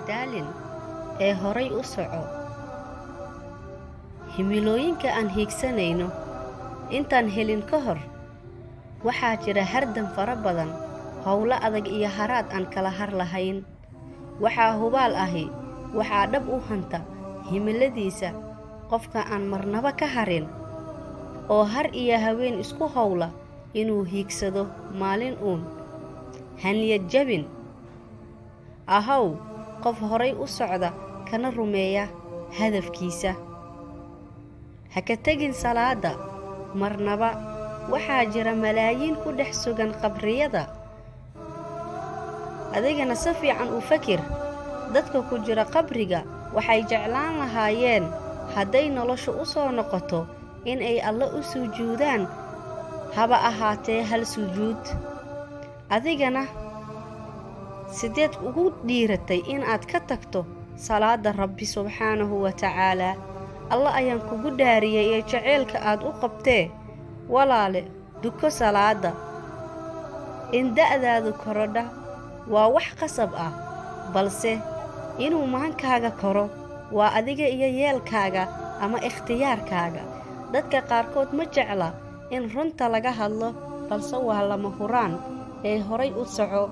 Daalin ee horay u soco. Himilooyinka aan hiigsanayno intaan helin ka hor, waxaa jira hardan fara badan, howlo adag iyo haraad aan kala har lahayn. Waxaa hubaal ahi, waxaa dhab u hanta himiladiisa qofka aan marnaba ka harin oo har iyo haween isku howla inuu hiigsado maalin uun. Ha niyad jabin, ahow qof horay u socda kana rumeeya hadafkiisa. Ha ka tegin salaada marnaba. Waxaa jira malaayiin ku dhex sugan qabriyada. Adigana si fiican u fakir. Dadka ku jira qabriga waxay jeclaan lahaayeen hadday noloshu u soo noqoto in ay Alle u sujuudaan, haba ahaatee hal sujuud. Adigana sideed ugu dhiiratay inaad ka tagto salaada Rabbi subxaanahu wa tacaalaa? Alla ayaan kugu dhaariyey ee jaceylka aad u qabtee, walaale, duko salaada. In da'daadu korodha waa wax qasab ah, balse inuu maankaaga koro waa adiga iyo yeelkaaga ama ikhtiyaarkaaga. Dadka qaarkood ma jecla in runta laga hadlo, balse waa lama huraan ee horay u soco.